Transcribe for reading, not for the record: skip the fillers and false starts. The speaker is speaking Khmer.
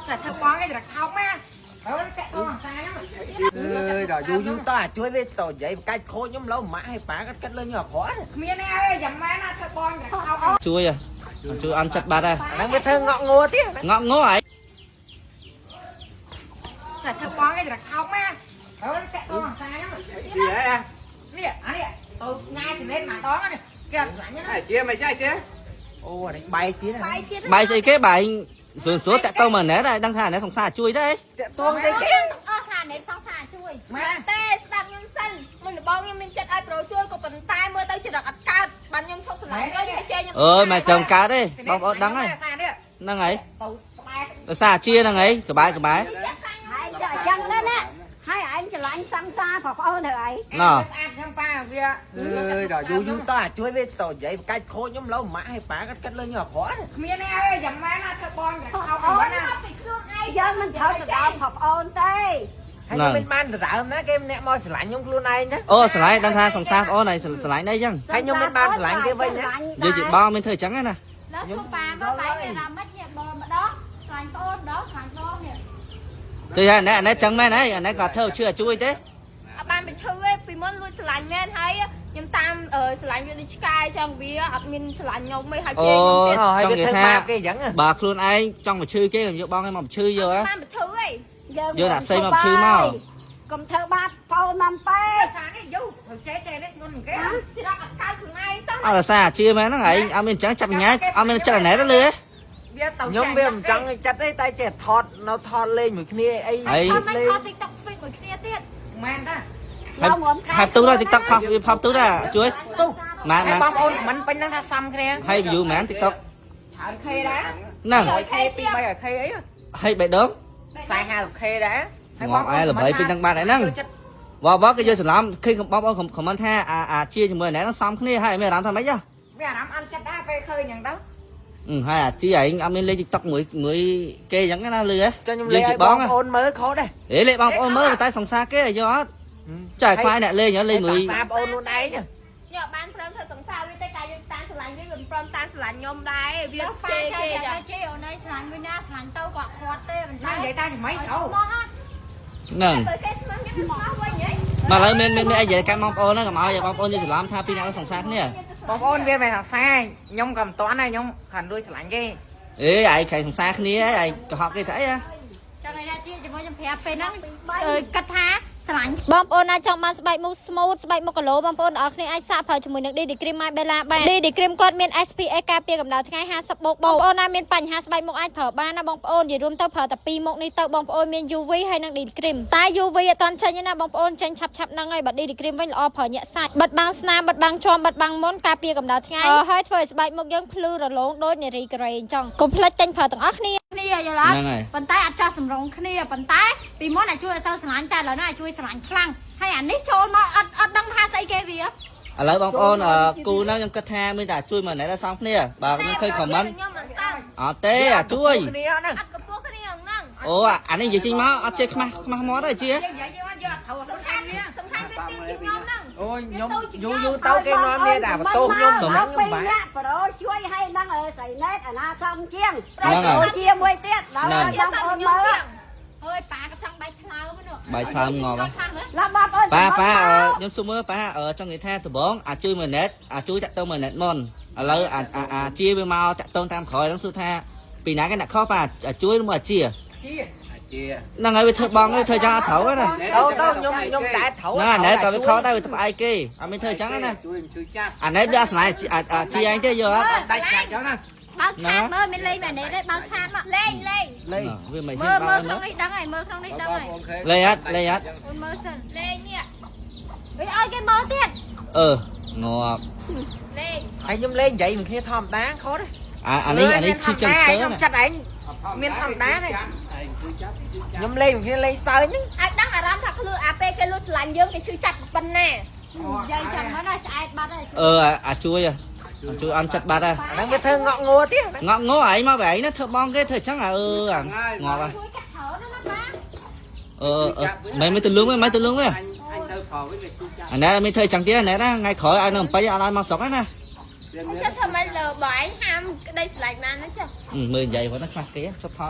តែធ្វើបងឯងរកថោកណាហើយតាក់តងអាសាហ្នឹង អើយដល់យូរយូរតអាជួយវាតនិយាយកាច់ខូចខ្ញុំឡូវម៉ាក់ឲ្យប៉ាគាត់គិតលើខ្ញុំអាក្រក់ គ្មានទេអើយយ៉ាងម៉េចណាធ្វើបងរកថោក ជួយជួយអន់ចិត្តបាត់ហើយ ហ្នឹងវាធ្វើងក់ងួទៀត ងក់ងល់ឯង តែធ្វើបងឯងរកថោកណាហើយតាក់តងអាសាហ្នឹង gì vậy à? នេះអានេះទៅញ៉ាយសនេតមួយដងនេះគេអត់ស្លាញ់ណា À, chia mày chứ chia អូអានេះបែកទៀត បាយទៀត បាយស្អីគេបាយស្រួលស្រួលតាក់តងមកណែដែរដឹងថាណែសង្សារជួយដែរ តាក់តងទេគេ អស់ថាអ្នកសង្សារជួយ ម៉ែ ទេស្ដាប់ខ្ញុំសិនមុនដំបូងខ្ញុំមានចិត្តឲ្យប្រូជួយក៏ប៉ុន្តែមើលទៅចរិតអត់កើតបានខ្ញុំឈប់ស្រឡាញ់វិញហើយជេរខ្ញុំ អើយមកចង់កើតទេបងប្អូនដឹងហើយ អាសានេះ ហ្នឹងហើយ ទៅក្បែរ ដោយសារជាហ្នឹងហើយក្បែរក្បែរ ហើយចចឹងណាណាហើយឯងឆ្លាញ់សង្សារប្អូនទៅអី ណ៎ ស្អាតខ្ញុំប៉ាវា អើយដល់យូរយូរតអាជួយវាតនិយាយកាច់ខូចខ្ញុំឡូវម៉ាក់ឲ្យប៉ាគាត់គិតលើខ្ញុំអាក្រក់ គ្មានទេអើយយ៉ាងម៉េចណាធ្វើបងរកថោក អូ ណា នពីខ្លួនឯង យើងមិនត្រូវទៅដល់ប្អូនទេ ហើយខ្ញុំមិនបានដដើមណាគេម្នាក់មកស្រឡាញ់ខ្ញុំខ្លួនឯងណា អូស្រឡាញ់ដឹងថាសង្សារបងអូនហើយស្រឡាញ់ដែរអញ្ចឹង ហើយខ្ញុំមិនបានស្រឡាញ់គេវិញណា យើងជាបងមានធ្វើអញ្ចឹងណា លើសុប៉ាមកបាយមានអារម្មណ៍នេះបងម្ដងស្រឡាញ់ប្អូនម្ដងស្រឡាញ់បងនេះ ជួយហើយណែណែចឹងមែនហើយណែក៏ធ្វើជឿជួយទេ អត់បានបញ្ឈឺទេពីមុនលួចស្រឡាញ់មែនហើយខ្ញុំតាមស្រឡាញ់វាដូចឆ្កែចឹងវាអត់មានស្រឡាញ់ខ្ញុំទេហើយជេរខ្ញុំទៀត ហើយវាធ្វើបាបគេអញ្ចឹង បើខ្លួនឯងចង់មកឈឺគេខ្ញុំយកបងឯងមកឈឺយកហ៎ បានបញ្ឈឺទេ យើង យកដាក់ផ្សេងមកឈឺមក កុំធ្វើបាបប្អូនមកពេក អាសានេះយូរទៅចេះចេះនេះងុនគេ ច្រកអត់កើតខ្លួនឯងសោះ អត់សារជាមែនហ្នឹងឯងអត់មានអញ្ចឹងចាប់ញ៉ាអត់មានចិត្តណែទៅលើ វាទៅ ខ្ញុំវាមិនចង់ចិត្តទេតែចេះថតនៅថតលេងមួយគ្នាអី ហើយ ថតមិនថត TikTok sweet មួយគ្នាទៀត មែនតា ហើយហាប់ទូដល់ TikTok ផុសវាផុសទូដែរជួយ ទូ ម៉ា ហើយ ម៉ា បងប្អូនមិនពេញហ្នឹងថាសំគ្នា ហើយ view ម៉ាន TikTok ច្រើន K ដែរ ហ្នឹង 100K 2 300K អី ហើយបេះដូង 40 50K ដែរ ងាប់ឯងល្បីពេញហ្នឹងបាត់ហើយហ្នឹង វ៉វគេយកច្រឡំឃើញបងប្អូនខមមិនថាអាអាជាជាមួយណែហ្នឹងសំគ្នាហើយមានអារម្មណ៍ថាម៉េចហ៎ វាអារម្មណ៍អន់ចិត្តដែរពេលឃើញអញ្ចឹងទៅ ហើយអាជាឯងអត់មានលេង TikTok មួយមួយគេអញ្ចឹងណាលឺហ៎ ចុះខ្ញុំលេងឲ្យបងប្អូនមើលខុសដែរ អេលេងបងប្អូនមើលតែសង្សារគេយកអត់ចាខ្លាយអ្នកលេងលេងមួយ តាមបងប្អូនខ្លួនឯង ខ្ញុំបានព្រមធ្វើសង្សារវាតែកាលយើងតាមស្រឡាញ់វាមិនព្រមតាមស្រឡាញ់ខ្ញុំដែរវា ប៉ា ជេរ គេ គេចា ចាជេរអូនឯងស្រឡាញ់មួយណាស្រឡាញ់ទៅក៏ខាត់ទេមិន ណា តែ និយាយតាជំមីត្រូវ មកហ่ะ ហ្នឹង បើគេស្មោះខ្ញុំស្មោះវិញហី មកឥឡូវមានមានអីនិយាយកាន់បងប្អូនហ្នឹងកុំឲ្យបងប្អូនយកច្រឡំថាពីរអ្នកសង្សារគ្នា បងប្អូនវាមិនសង្សារខ្ញុំក៏មិនតាន់ដែរខ្ញុំខានលួចស្រឡាញ់គេ អេឯងខែសង្សារគ្នាឯងកុហកគេថាអីហ៎ ចង់ឲ្យថាជាជាមួយខ្ញុំប្រាប់ពេលហ្នឹងគិតថាស្រឡាញ់បងប្អូនណាចង់បានស្បែកមុខ smooth ស្បែកមុខគីឡូបងប្អូនអរគ្នាអាចសាកប្រើជាមួយនឹង DD Cream My Bella បាន DD Cream គាត់មាន SPF ការពារកម្ដៅថ្ងៃ50បូកបងប្អូនណាមានបញ្ហាស្បែកមុខអាចប្រើបានណាបងប្អូននិយាយរួមទៅប្រើតែពីរមុខនេះទៅបងប្អូនមាន UV ហើយនិង DD Cream តែ UV អត់ទាន់ចេញទេណាបងប្អូនចេញឆាប់ឆាប់ហ្នឹងហើយបើ DD Cream វិញល្អប្រើញាក់សាច់បិទបាំងស្នាមបិទបាំងជាំបិទបាំងមុនការពារកម្ដៅថ្ងៃហើយធ្វើឲ្យស្បែកមុខយើងភ្លឺរលោងដូចនារីកូរ៉េអញ្ចឹងកុំភ្លេចទិញប្រើទាំងអស់គ្នាគ្នាយល់អត់ ហ្នឹងហើយ ប៉ុន្តែអត់ចាស់សម្រងគ្នាប៉ុន្តែពីមុនអាចជួយអត់សូវស្រឡាញ់តែឥឡូវនេះអាចជួយស្រឡាញ់ខ្លាំងហើយអានេះចូលមកអត់អត់ដឹងថាស្អីគេវា ឥឡូវបងប្អូនគូហ្នឹងខ្ញុំគិតថាមានតែជួយមកណែដល់សំគ្នាបើខ្ញុំឃើញខមមិន ខ្ញុំមិនសឹង អត់ទេអាជួយ គ្នាហ្នឹង អត់កពស់គ្នាហ្នឹង អូអានេះនិយាយចេញមកអត់ចេះខ្មាស់ខ្មាស់មាត់ទេជា និយាយយកយកត្រូវ សំខាន់សំខាន់វាទីជាខ្ញុំហ្នឹង អូយខ្ញុំយូរយូរទៅគេនាំនេះដាក់បន្ទោសខ្ញុំ មក ខ្ញុំបាក់ ពីរនាក់ប្រូជួយឲ្យនឹងស្រីណែតអាណាសំជាង ហ្នឹងហើយ ជាមួយទៀតដល់ឲ្យ ជា បងប្អូ សត្វ នមើល ខ្ញុំជាង អើយប៉ាក៏ចង់បែកថ្លើមនោះ បាយថ្លើមងាប់ ខ្លះមើល ឡាបងប្អូន ប៉ាប៉ាខ្ញុំសុំមើលប៉ាចង់និយាយថាដំបងអាជួយមួយណែតអាជួយតាក់ទងមួយណែតមុនឥឡូវអាអាជាវាមកតាក់ទងតាមក្រោយហ្នឹងសួរថាពីណាគេអ្នកខុសប៉ាអាជួយឬមកអាជា ជា chia ហ្នឹងហើយវាធ្វើបងធ្វើចឹងអត់ត្រូវណា ទៅទៅខ្ញុំខ្ញុំតែត្រូវ ណាណែតើវាខុសដែរវាធ្វើឯងគេអត់មានធ្វើចឹងណា chui chui chắp អានេះវាអត់ស្មៃអាជាឯងទេយកអត់ đánh chặt cháu nè បើកឆាតមើលមានលេងមែនទេបើកឆាតមក លេងលេង លេងវាមិន មើលមើ ហ៊ានបើក លក្នុងនេះដឹងហើយមើលក្នុងនេះដឹងហើយ លេងអត់លេងអត់ អូនមើលសិន លេងនេះ អីឲ្យគេមើលទៀត អឺងាប់ លេង ហើយខ្ញុំលេងនិយាយមួយគ្នាធម្មតាខុសទេ អាអានេះអានេះឈឺចឹងស្ទើ ខ្ញុំ ណា ចិត្តឯងមានធម្មតាទេ ខ្ញុំលេងមួយគ្នាលេងសើចហ្នឹង អាចដឹងអារម្មណ៍ថាខ្លួនអាពេលគេលួចស្រឡាញ់យើងគេឈឺចាប់ប៉ុណ្ណា និយាយចឹងមកណាឆ្អែតបាត់ហើយ អឺអាជួយអាជួយអន់ចិត្តបាត់ហើយ ហ្នឹងវាធ្វើងក់ងួទៀត ងក់ងល់ឯងមកឯងណាធ្វើបងគេធ្វើចឹងអើងាប់ហើយ ជួយកាត់ច្រើនណាស់ណាប៉ា អឺមិនមិនទៅលួងមិនទៅលួងទេ anh anh thơ phò với người chui chắp អានេះមិនធ្វើចឹងទៀតអានេះណាថ្ងៃក្រោយឲ្យនៅអំបិញអត់ឲ្យមកស្រុកណា ចិត្តធ្វើម៉េចលើបងឯងហាមក្តីស្រឡាញ់បានហ្នឹងចា មើលនិយាយគាត់ណាខ្លះគេជប់ថត